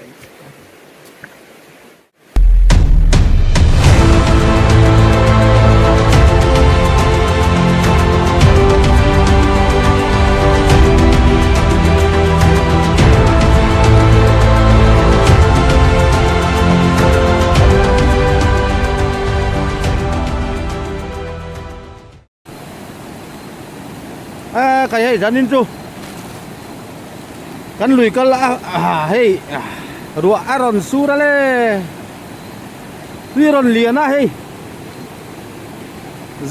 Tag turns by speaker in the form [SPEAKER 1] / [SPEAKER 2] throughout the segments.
[SPEAKER 1] A kai hei zanin chu kan lui kal a hei ruah a rawn sur a le tui rawn lian a hei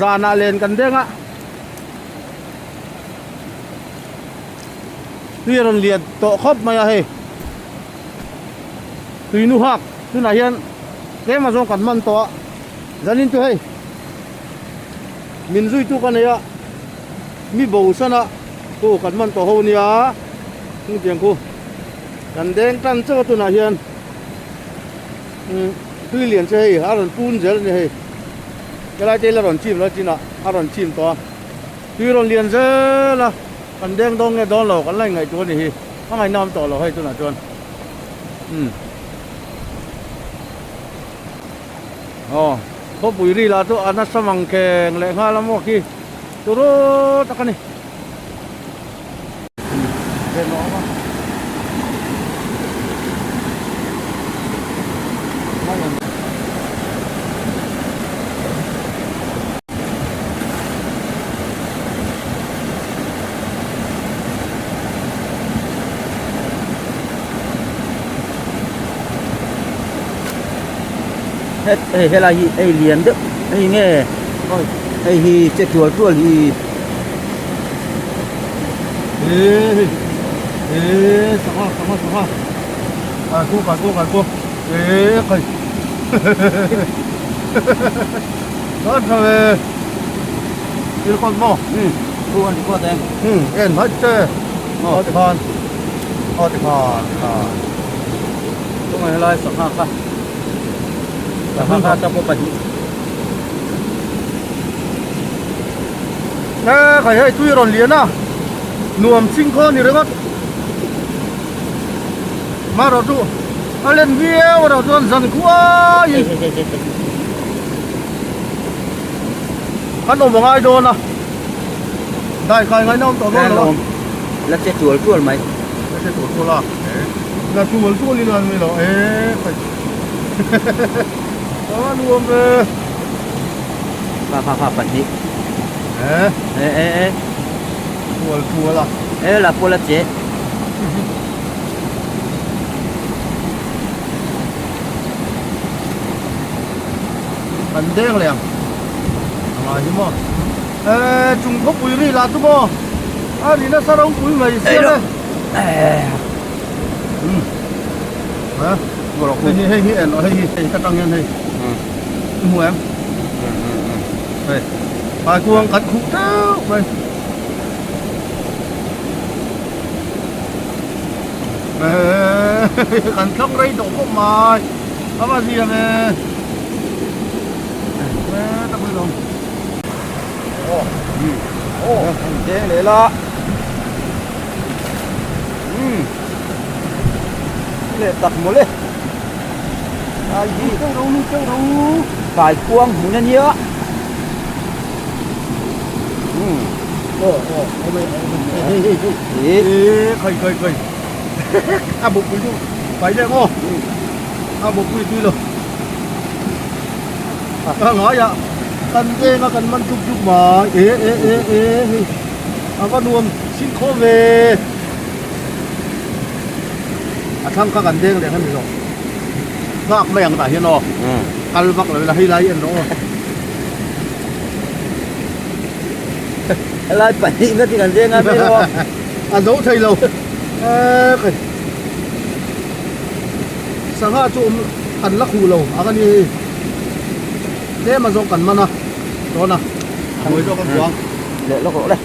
[SPEAKER 1] zanah len kan deng a tui rawn lian tawh khawp mai a hei tui nu hak tunah hian tlem a zawng kan man tawh a zanin chu hei. Min zuitu ka nei a, mi bo sana khu kan man tawh ho nia, chungtiang khu kan deng tan chauh a tunah hian umm tui lian che hei a rawn pun zel a ni hei, helai te hi la rawn chim lo a chinah a rawn chim tawh a, tui rawn lian zel a, kan deng dawn nge dawn lo kan la inngaihtuah a ni hi, a ngaihnawm tawh lo hei tunah chuan umm. Aw khawpui ri lah chu a nasa mang kheng leh nghal a maw khi turu tak a ni.
[SPEAKER 2] Het hei helai hi hei lian deuh hei nge hei hi che tual tual hi
[SPEAKER 1] e e sangha sangha sangha kai ku kai ku kai ku e khai kan tha ve thil kawt maw
[SPEAKER 2] thu an ti kawt em
[SPEAKER 1] en hmai che aw ti khan aw ti khan ti khan
[SPEAKER 2] tungai helai sangha kha sangha kha ta pawh pahnih
[SPEAKER 1] e khai hei tui rawn lian a nuam ching khaw ni ringawt marawh chu a len viau erawh chuan zan khuaiin kan awm a ngai dawn a dai kai ngaihna awm tawh dawn lo a
[SPEAKER 2] la che tual tual mai
[SPEAKER 1] la che tual tual a la tual tual in an lo e khai a nuam ve
[SPEAKER 2] kha kha kha pahnih
[SPEAKER 1] e
[SPEAKER 2] e e e
[SPEAKER 1] tual tual a
[SPEAKER 2] e la pawh la che
[SPEAKER 1] Kan deng leh ang a ngai hi maw e chung khawpui ri lah chu maw a ri nasa ropui mai siam e um a hei hi hei hi en hei hi hei ka tang hian hei i hmu em hei kaikuang kan khuh teuh mai. Kan thlawk rei tawh khawp mai a va zia ve e tak mai lo
[SPEAKER 2] aw aw an deng leh la um leh tak mawle ai hi
[SPEAKER 1] teuh ro nu teuh ro
[SPEAKER 2] kai kuang hmun a nia um
[SPEAKER 1] aw aw hei hei hei e khai khai khai a buk pui chu pai leh maw a buk pui tui lo a ngai a kan veng a kan man tuk tuk mai e e e e hei a va nuam sin khaw ve a thlang kha kan deng leh kha ni lo nghak mai ang tah hian aw kal vak lo ila hei lai en rawh aw.
[SPEAKER 2] Helai pahnih na ti kan deng a mai lo
[SPEAKER 1] a zo thei lo e kai sangha chu awm kan la khuh lo ang a ni hei tlem a zawng kan man a dawn a hnuai zawk a kuang
[SPEAKER 2] leh lawk rawh le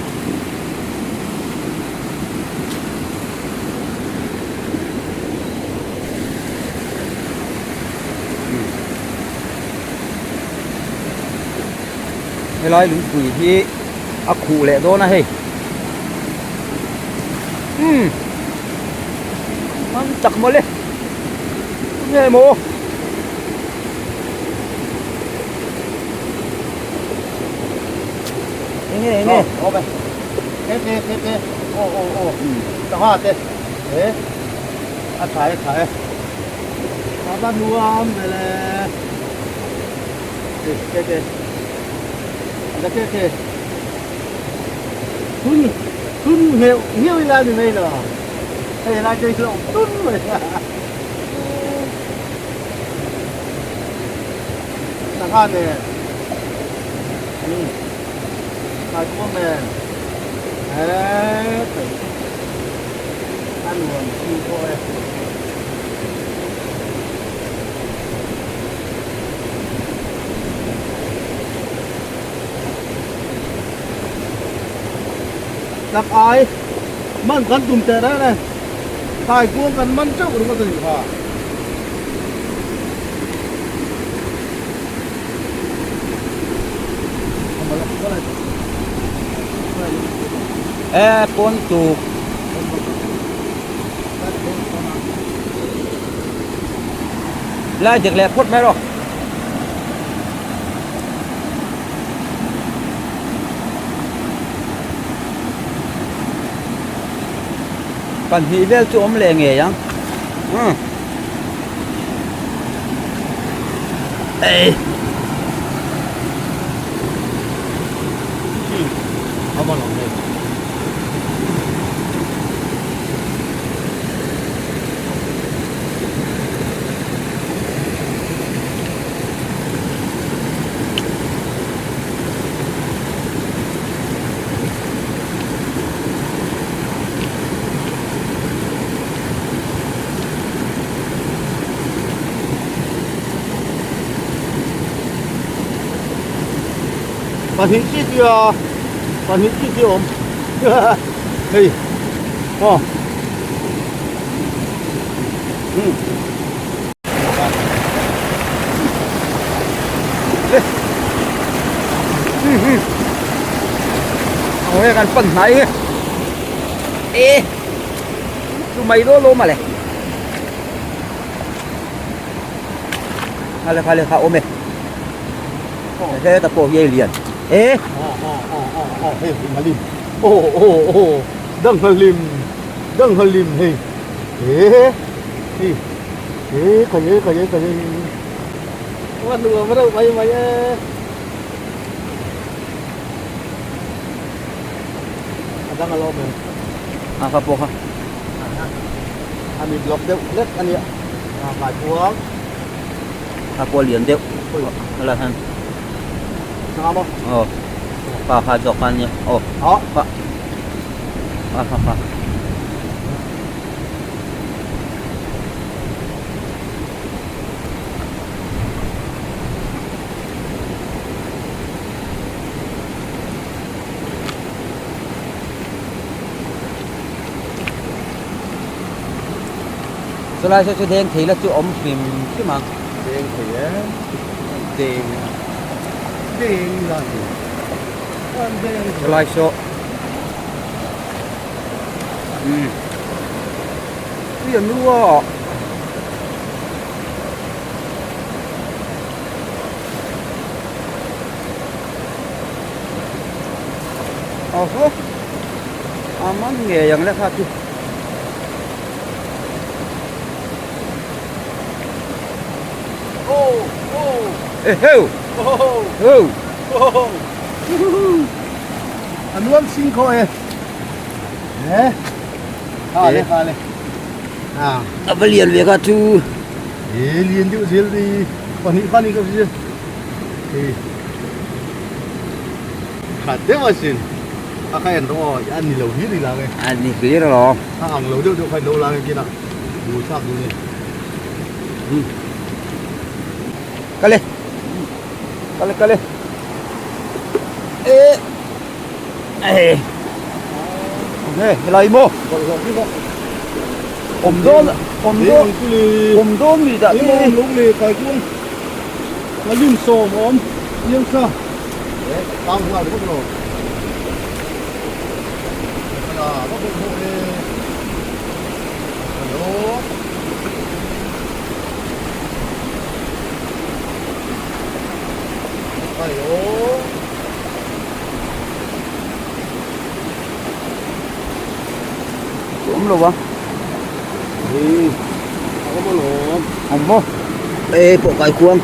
[SPEAKER 2] Helai lungpui hi a khuh leh dawn a hei umm man tak mawle. Nge maw? Enge enge?
[SPEAKER 1] Awm e. Te te te te. Aw aw aw. Sangha te. E. A tha e tha e. A va nuam ve le. Te te te. La te te. Tun tun ngheuh ngheuh ila ni mai lo. Hei lai te hi chu a awm tun mai. Sangha nen Thaikuang nen he a nuam si pawh e. Tak ai man kan tum teh reng e Thaikuang kan man teuh ringawt a nih kha.
[SPEAKER 2] E pawn tuk lai dik leh phawt mai rawh. Pahnih vel chu awm leh ngei ang. Ei.
[SPEAKER 1] Pahnih chi chi a pahnih chi chi awm hei aw
[SPEAKER 2] Ang he kan pan hnai e e chu mai dawn lo mawle khale khale kha awm e heta pawh hi a lian e
[SPEAKER 1] hei halim aw aw aw dang halim dang halim hei e hei e khaye khaye khaye a nuam reuh mai mai e. A dang a lawm em?
[SPEAKER 2] A kha pawh kha.
[SPEAKER 1] A mit lawk deuh hlek a nia. A kai kuang.
[SPEAKER 2] A pawh lian deuh. A la han.
[SPEAKER 1] Sanga maw?
[SPEAKER 2] Aw. Pa kha zawk kha nia. Aw.
[SPEAKER 1] Aw.
[SPEAKER 2] Pa. A kha kha. Chulai saw chu deng thei la chu awm hrim hrim ang.
[SPEAKER 1] Deng thei e. Deng. Deng la ni. An deng.
[SPEAKER 2] Chulai saw. Um. Ui an nu a. Aw a man ngei ang le kha chu. Eheu! Heu!
[SPEAKER 1] A nuam sing khaw e. He. Kha le kha le.
[SPEAKER 2] A va lian ve kha chu.
[SPEAKER 1] E lian deuh zel ri pahnih kha ni ka si. E. Khat deuh asin. A kha en rawh aw an ni lo hlir i lang e.
[SPEAKER 2] An ni hlir alawm.
[SPEAKER 1] A ang lo deuh deuh kha in lo lang e kinah bu thlak duh ni.
[SPEAKER 2] Kale. Kale kale. E. E. Nge helai maw?
[SPEAKER 1] Bawlhhlawh hi maw?
[SPEAKER 2] Awm dawn awm dawn awm dawn mi dah
[SPEAKER 1] ni. Awm lung le kai kuang. Ka lim sawm awm chiang sa. E tang nghal bawk lo. Kala va bawlhhlawh e. Hello.
[SPEAKER 2] lo a.
[SPEAKER 1] Hi a awm alawm.
[SPEAKER 2] Awm maw? E pawh kai kuang.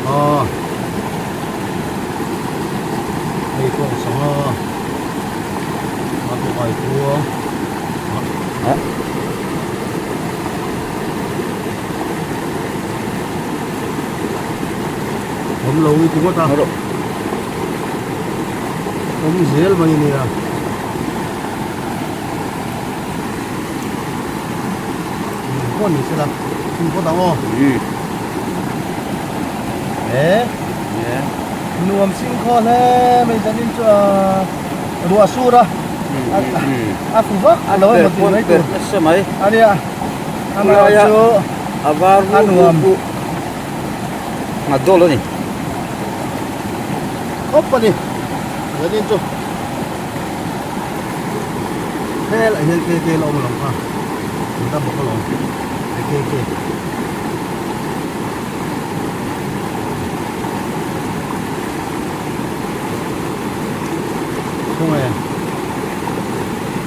[SPEAKER 1] Aw. Hei pawh sangha. A pawh kai kuang.
[SPEAKER 2] Ha.
[SPEAKER 1] Awm lo i ti ngawt a. Awm zel mai a nia. Pawh ni sela thing pawh dang aw e nuam sing khaw hle mai zanin chu a ruah sur a a fu vak a lo emaw tih mai tur
[SPEAKER 2] nasa mai
[SPEAKER 1] a nia amaherawh chu
[SPEAKER 2] a var
[SPEAKER 1] a nuam
[SPEAKER 2] nghat dawl a ni
[SPEAKER 1] khawp a ni zanin chu. Helai hian kk la awm alawm kha an ta bawk alawm he kk khawnge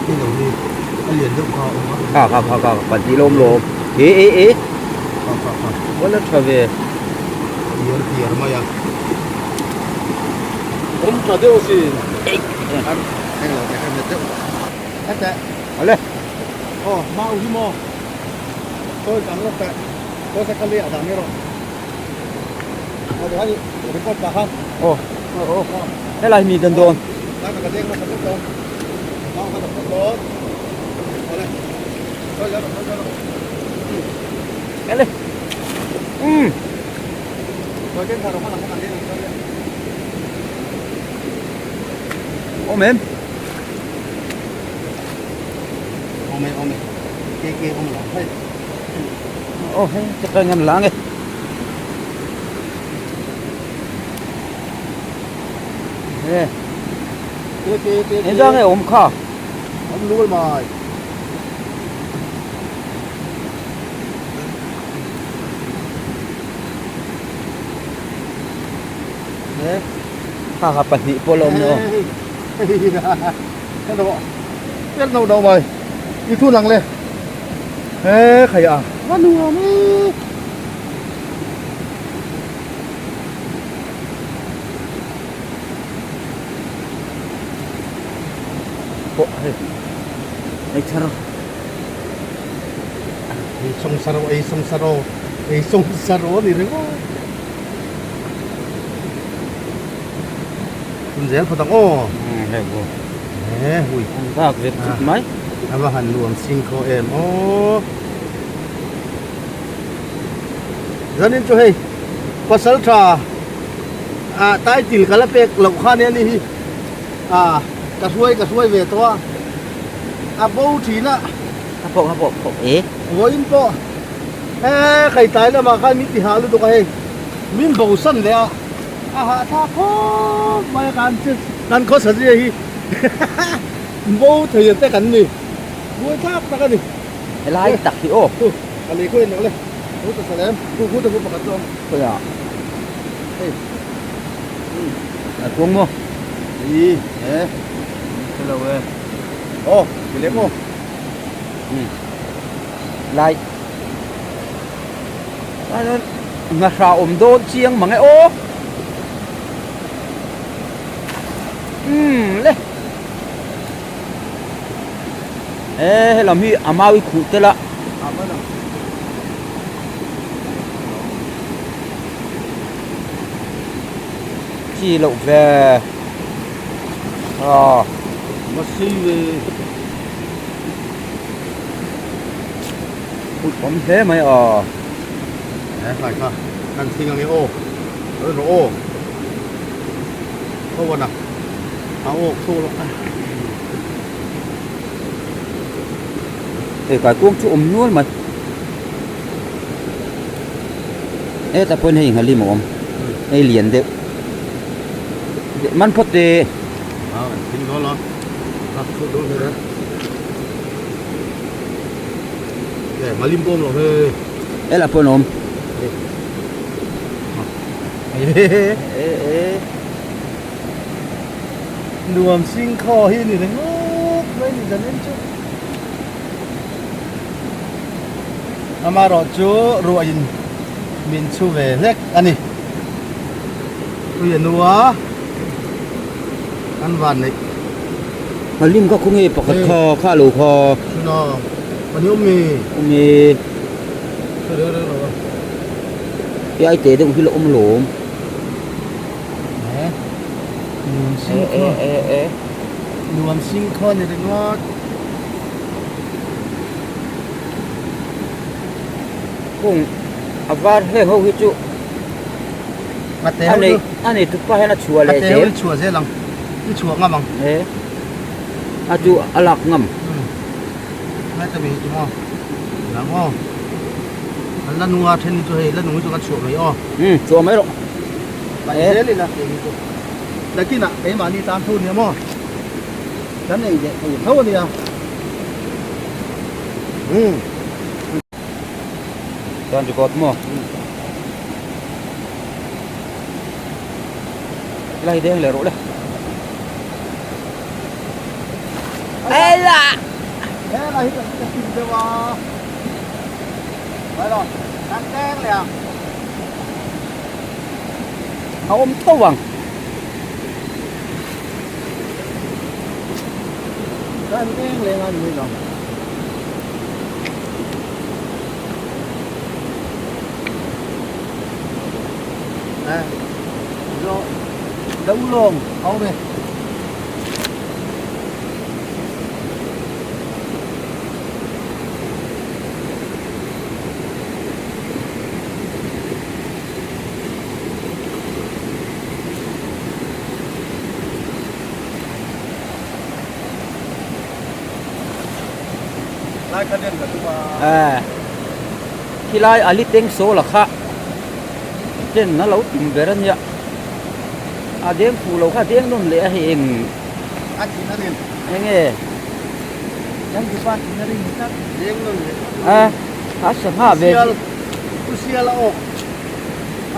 [SPEAKER 1] hei lo hi a lian deuh kha a awm a
[SPEAKER 2] kha kha kha kha kan tih lawm lawm e e e
[SPEAKER 1] kha kha kha
[SPEAKER 2] wala tha ve
[SPEAKER 1] tiar tiar mai a awm tha deuh sin
[SPEAKER 2] Ale.
[SPEAKER 1] Aw mau hi maw sawi dang lawk teh sawi sa kali a dang erawh aw tikhan i record pah khan
[SPEAKER 2] aw aw aw helai mi kan dawn
[SPEAKER 1] lai ka deng hmasa vek dawn mau kha ka phawt dawn awle sawi zel rawh sawi zel rawh
[SPEAKER 2] ale um
[SPEAKER 1] sawi ken thar rawh kha lam kha kan deng ang sawi le
[SPEAKER 2] Awm em?
[SPEAKER 1] Awm e, awm e. Ke ke awm lo hei.
[SPEAKER 2] Aw hei, ka ka ngam lang e. He.
[SPEAKER 1] Ke ke ke.
[SPEAKER 2] He zang e awm kha.
[SPEAKER 1] Awm lul mai.
[SPEAKER 2] He. Kha kha pahnih pawh la awm lo.
[SPEAKER 1] Tel no no mai. I thu nang le. He khai a. Va nuam e.
[SPEAKER 2] Pawh hei. Ei thar.
[SPEAKER 1] Ei song saro ei song saro ei song saro ni ringawt. Tun zel phawt ang aw.
[SPEAKER 2] Hei bu.
[SPEAKER 1] He hui.
[SPEAKER 2] An vak vet chut mai.
[SPEAKER 1] A va han nuam sing khaw em aw. Zanin chu hei pasal tha ah title ka la pek loh kha nia ni hi ah ka hruai ka hruai ve tawh a a bo thin a.
[SPEAKER 2] A pawh a pawh pawh e.
[SPEAKER 1] Vawiin pawh he kaitlai lamah khan min ti hah lutuk a hei min bosan leh a. A hahthlak khawp mai a kan chu kan khawsa zia hi bo thei te kan ni buaithlak tak a ni.
[SPEAKER 2] Helai tak hi aw.
[SPEAKER 1] Thu a lei khaw in ang le thu ta salem thu khu ta khu pakhat chu a awm.
[SPEAKER 2] Khawiah
[SPEAKER 1] hei
[SPEAKER 2] a kuang maw?
[SPEAKER 1] I e
[SPEAKER 2] hre lo e.
[SPEAKER 1] Aw ti leh maw?
[SPEAKER 2] Lai. Ngahra awm dawn chiang mang e aw. Umm le. E helam hi a mawi khuh tel a. Chi loh ve. Aw.
[SPEAKER 1] Masi ve.
[SPEAKER 2] Kut awm hle mai aw.
[SPEAKER 1] He hlai kha kan thing ange aw rawh rawh aw tho a na a awk tho lo kha.
[SPEAKER 2] Hei kaikuang chu awm nual mai hetah pawhin hei nghalim a awm hei lian deuh man phawt teh.
[SPEAKER 1] A kan thing dawn a a thu dawn hei. Malim pawh awm lo he.
[SPEAKER 2] Ela pawh an awm.
[SPEAKER 1] Nuam sing khaw hi ni ringawt mai ni zanin chu. Amaherawhchu ruahin min chhu ve hlek a ni. Tui a nu a, kan van neih.
[SPEAKER 2] Nghalim kha khawnge pakhat kha kha lo kha.
[SPEAKER 1] Chhuna pahnih awm mi.
[SPEAKER 2] Awm e.
[SPEAKER 1] Hre reng reng lo a.
[SPEAKER 2] He ai teh deuh hi la awm lawm.
[SPEAKER 1] He nuam sing khaw. E e e. Nuam sing khaw ni ringawt.
[SPEAKER 2] Kung a var heng ho hi chu a nei a nei tupa hian a chhuah leh
[SPEAKER 1] zel. A te ho hi chhuah zel ang. I chhuah ngam ang.
[SPEAKER 2] E a chu a lak ngam.
[SPEAKER 1] Ngai ta mi hi chu maw. Lang aw. An la nung a then hi chu hei la nung hi chu kan chhuah mai aw.
[SPEAKER 2] Um chhuah mai rawh.
[SPEAKER 1] Paih zel ila kei hi chu. Nakinah keimahni tan tho nia maw. Kan ei leh thei tho a nia.
[SPEAKER 2] Um. Chuan record maw? Lai deng leh rawh le. Ela!
[SPEAKER 1] Ela hi kan kan tin deuh a. Mai lo. Kan deng leh ang.
[SPEAKER 2] A awm tho ang.
[SPEAKER 1] Kan deng leh ang ni lo. Nè, rồi đấu lồng, ông này. Lai kha den ka tum a.
[SPEAKER 2] À, khi lai a li teng saw la kha den a lo tum ber a nia a deng fuh lo kha a deng nawn leh a hei eng
[SPEAKER 1] A thin a rin.
[SPEAKER 2] Eng nge?
[SPEAKER 1] Kan tupa thin a rin tlat. Deng nawn leh tlat.
[SPEAKER 2] A a sangha ve.
[SPEAKER 1] Sial u sial a awk.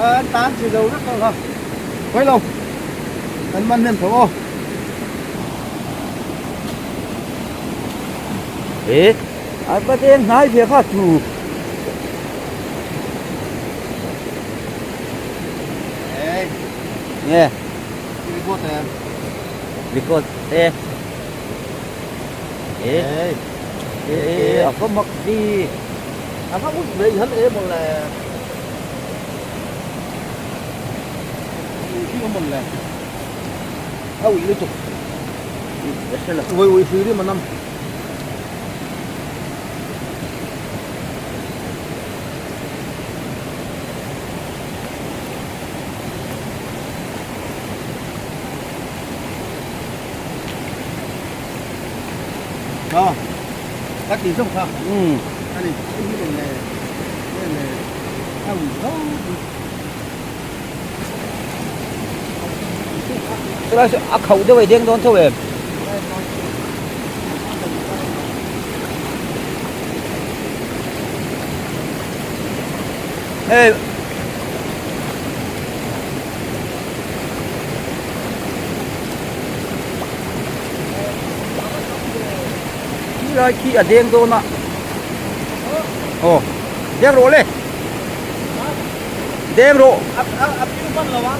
[SPEAKER 1] A tan chi zo vek tawh kha. Khawi lo. Kan man hnem tho aw.
[SPEAKER 2] E a va deng hnai ve kha chu.
[SPEAKER 1] Ei.
[SPEAKER 2] Nge.
[SPEAKER 1] Record em.
[SPEAKER 2] Record e. E. E e a va mak vi.
[SPEAKER 1] A va ut ve han e maw le. Ui hi maw le. A ui lutuk. Ui ui hrui rim a nam. Đó, các tí rộng không?
[SPEAKER 2] Ừ.
[SPEAKER 1] Đây này, cái này này, này này,
[SPEAKER 2] Chulai chu a khauh deuh a i deng dawn tho em? Hei Chulai khi a deng dawn a. Aw deng rawh le. Deng rawh.
[SPEAKER 1] A piu hman lo a.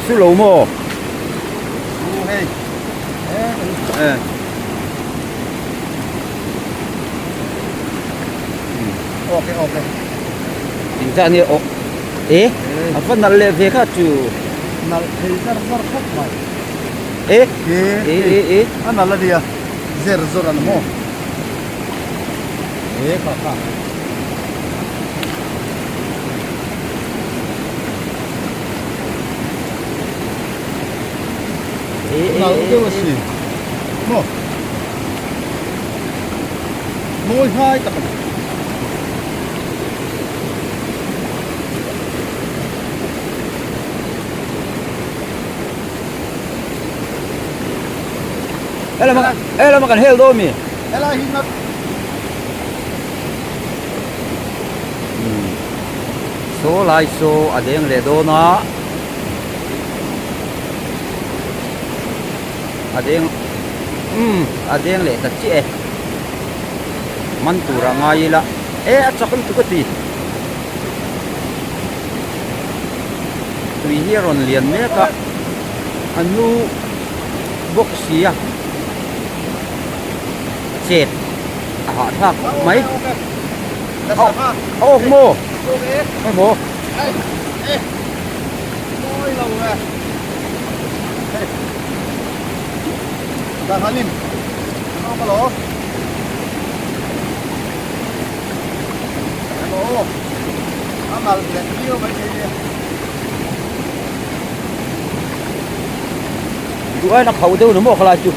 [SPEAKER 2] Su lo maw?
[SPEAKER 1] Su hei.
[SPEAKER 2] Eh.
[SPEAKER 1] Ok ok.
[SPEAKER 2] Engzah nge awk e a va nalh leh ve kha chu.
[SPEAKER 1] Nalh thei zar zar khawp mai.
[SPEAKER 2] E e e e
[SPEAKER 1] a nalh a nia zer zawr an maw e kha kha. Nalh deuh a si maw mawi hnai tak a ni.
[SPEAKER 2] Helama helama kan hel dawn mi?
[SPEAKER 1] Helai hi ngat.
[SPEAKER 2] Saw lai saw a deng leh dawn a. A deng umm a deng leh ta chiah e. Man tur a ngai ila e a chak lutuk a ti. Tui hi a rawn lian mek a a nu bawk si a chet a hahthlak khawp mai a awk maw emaw Duh aiin a khauh deuh ni maw khalai chu.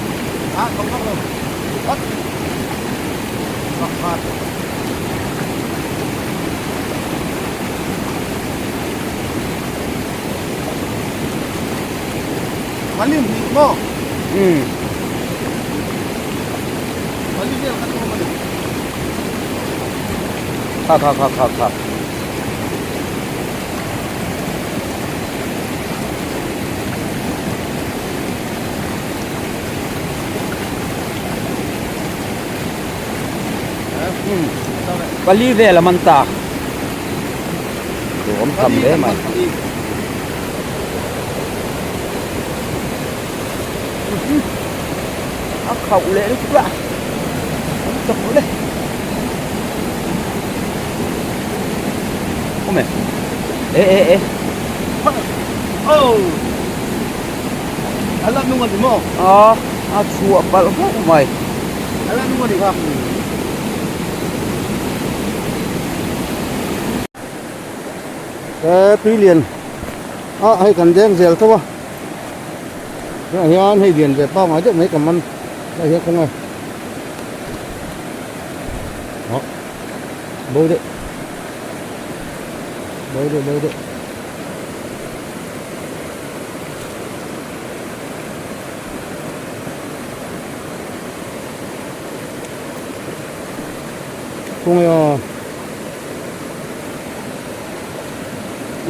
[SPEAKER 2] Kha kha kha kha kha. Pali vel a man ta. Duhawm tham hle mai. A khauh leh lutuk a. An chak le. Awm e. E e e.
[SPEAKER 1] Oh. A la nung a ni maw?
[SPEAKER 2] A a chhuah palh hlauh mai.
[SPEAKER 1] A la nung a ni kha. E tui lian a hei kan deng zel tho a. Tunah hian hei lian ve pangngai deuh mai ka man lai hian kawng a ah bo deuh bo deuh bo deuh kawng a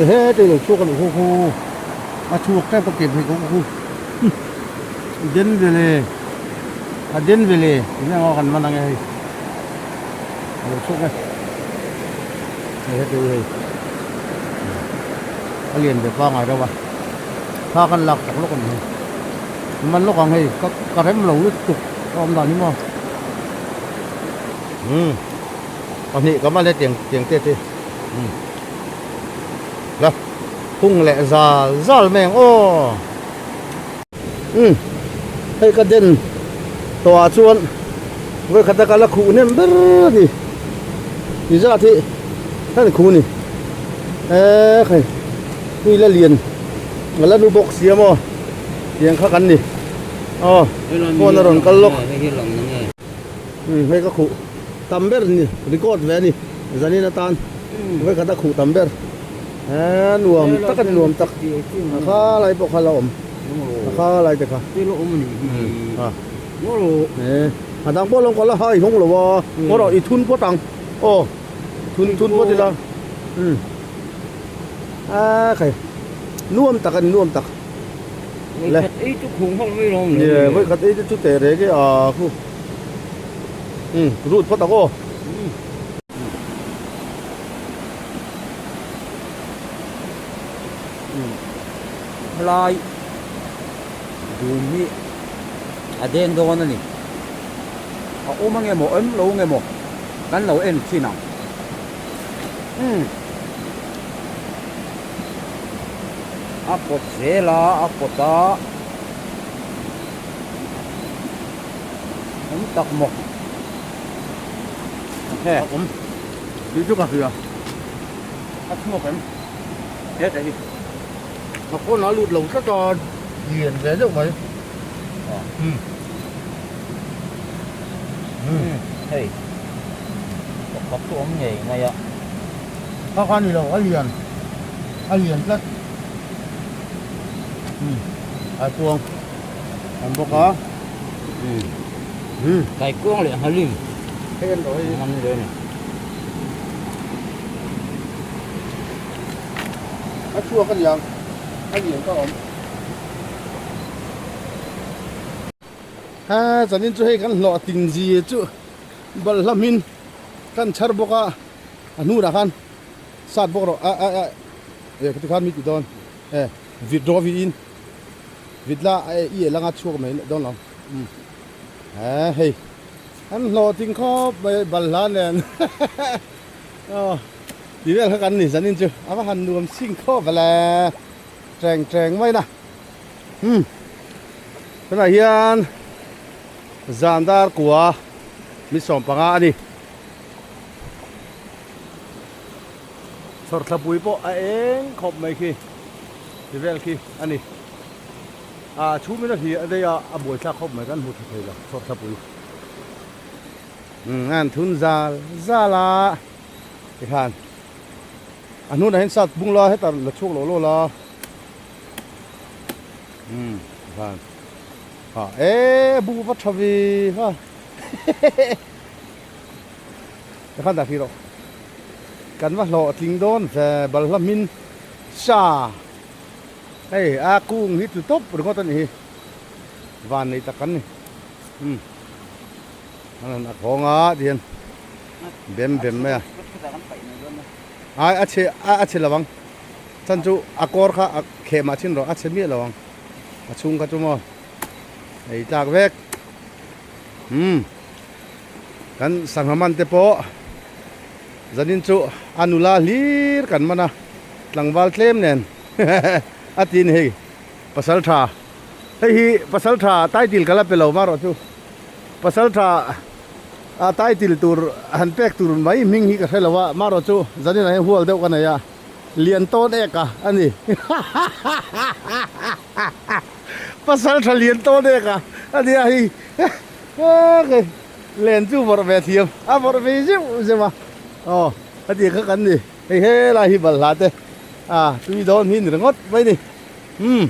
[SPEAKER 1] he tei lo chhuak a nih khu khu. A chhuak tep a ke phei kawk khu den vele a den vele eng emaw kan man ang e hei a lo chhuak e hei heti hi hei a lian ve pangai deuh a thla kan lak tak lawk a ni hei man lawk ang hei ka ka rem lo lutuk a awm dan hi maw umm pahnih ka man e tiang tiang te te umm la. Hung leh zal zal mai ang aw. Umm hei ka den tawh ah chuan vawikhat a kal a khuh hnem ber a ni ti zat hi khan khuh a ni eee khai tui la lian a la nu bawk sia maw tiang kha kan ni aw phone a rawn kal lawk umm hei ka khuh tam ber ni record ve a ni zanin atan vawikhat a khuh tam ber. Eee nuam tak a ni nuam tak a kha lai pawh kha la awm a kha lai te kha eee a dang pawh lo kal a ha i hawng lo a haw rawh i thun phawt ang aw thun thun phawt ila umm a khai nuam tak a ni nuam tak le ye vawikhat ei te chu teh reng e a khu umm rut phawt ang aw.
[SPEAKER 2] Helai dum hi a deng dawn a ni a awm ange maw awm lo nge maw kan lo en thin ang umm a pawt zel a a pawt a awm tak maw he
[SPEAKER 1] a awm. Tih chu ka hria. A chhuak em?
[SPEAKER 2] He hi.
[SPEAKER 1] Ka phone a lut lo tlat a, lian ve deuh mai.
[SPEAKER 2] Umm. Umm hei. Pakhat chu awm ngei mai a.
[SPEAKER 1] Kha kha ni lo, a lian. A lian tlat. Umm. A chuang. Awm bawk a.
[SPEAKER 2] Umm Kaikuang leh Nghalim
[SPEAKER 1] Hei an rawh hei.
[SPEAKER 2] An leh a ni.
[SPEAKER 1] A chhuak a niang a lian ka awm. Ha zanin chu hei kan hlawh ting zi chu balhlamin kan chhar bawk a a hnunah khan sat bawk rawh a a a e khati khan mi ti dawn e vit rawh vit in vit la a i el anga chhuak mai dawn lo um he hei an hlawh ting khawp mai balhla nen aw ti vel kha kan ni zanin chu a va han nuam sing khawp vele teng teng mai na um tunah hian zan dar kua mi sawmpanga a ni. Chhawrthlapui pawh a eng khawp mai khi ti vel khi a ni. Ah chhum in a hliah daih a, a buaithlak khawp mai kan hmu tha thei lo chhawrthlapui. Umm a han thun zal zal a tikhan a hnunah hian sat bung la hetah la chhuak lo lo la umm tikhan ah e bu va tha ve ha Tikhan dah hrih rawh. Kan va hlawh tling dawn ve balhla hmin sa. Hei a kung hi tlu tawp ringawt a nih hi. Van nei tak kan ni. Umm. An han a khawng a tihian bem bem mai a. Ai a chhe a chhe lo ang. Chan chu a kawr kha a kheh mah chin rawh a chhe miah lo ang. A chhung kha chu maw ei tlak vek. Umm. Kan sangha man te pawh zanin chu a nula hlir kan man a, tlangval tlem nen a ti a ni hei pasal tha hei hi pasal tha title ka la pe lo marawh chu pasal tha a title tur han pek tur mai hming hi ka hre lo a marawh chu zanin ah hian hual deuh ka nei a lian tawn ek a a ni pasal tha lian tawn ek a a nia hei. Hei len chu vawrh ve thiam a vawrh ve zeuh zeuh a aw a tih kha kan ni hei helai hi balhla te a tui dawn hi ni ringawt mai ni umm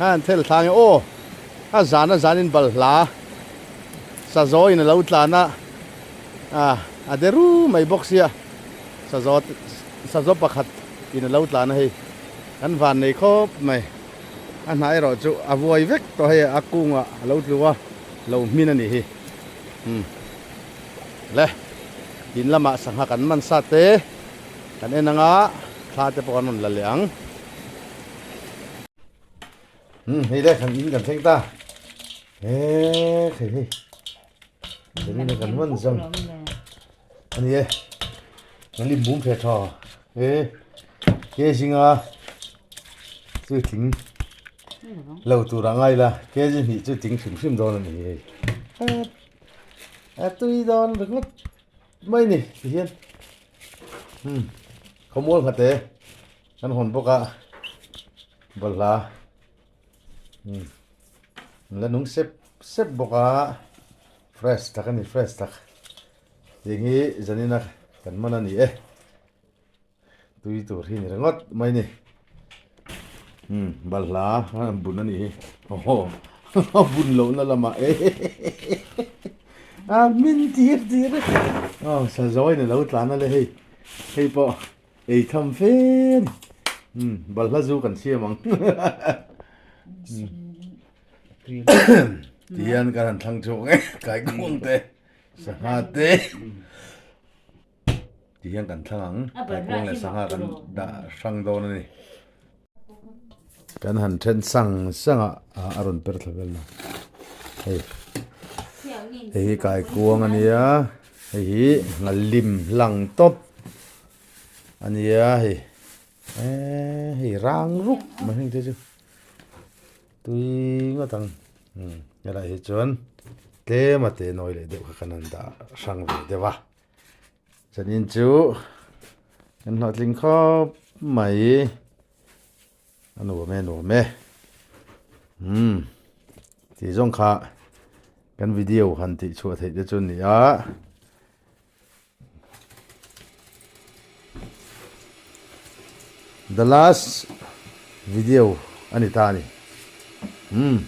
[SPEAKER 1] a han thel thlang e aw a zan a zan in balhla sazaw in a lo tlan a a a de ru mai bawk sia sazaw sazaw pakhat in a lo tlan a hei kan van nei khawp mai. A hnah erawh chu a vuai vek tawh hei a kungah a lo tlu a, lo hmin a nih hi. Umm le in lamah sangha kan man sa te kan en anga thla te pawh kan rawn la leh ang. Umm hei le kan in kan thleng ta he hei hei zanin kan man zam a ni e kan lim bum fe tha e ke zinga chu thing lo tur a ngai la kg hnih chu ting hrim hrim dawn a ni hei a tui dawn ringawt mai ni tihian umm khawmual nghate kan hawn bawk a bawlhla umm la nung sep sep bawk a fresh tak a ni fresh tak tih hi zanina kan man a ni e. Tui tur hi ni ringawt mai ni. Umm balhla a bun a nih hi. Aw a bun lohna lamah e a hmin tir tir e. Aw sazawiin a lo tlan a le hei. Hei pawh ei tham fe a ni. Umm balhla zu kan siam ang. Tihian kan han thlang chhuak e kaikuang te sangha te. Ti hian kan thlang ang, kaikuang leh sangha kan dah hrang dawn a ni. Kan han then sang sang a, a rawn per thla vel na. Hei, hei hi kaikuang a nia, hei hi nghalim hlang tawp a nia hei. Eee hei rang rup mai heng te chu tui ngawt ang umm helai hi chuan tlem a te nawi leh deuh kha kan han dah hrang ve deuh a. Zanin chu kan hlawhtling khawp mai a nuam e nuam e umm tih zawng kha kan video han tih chhuah theih te chu a ni a. The last video a ni ta a ni umm.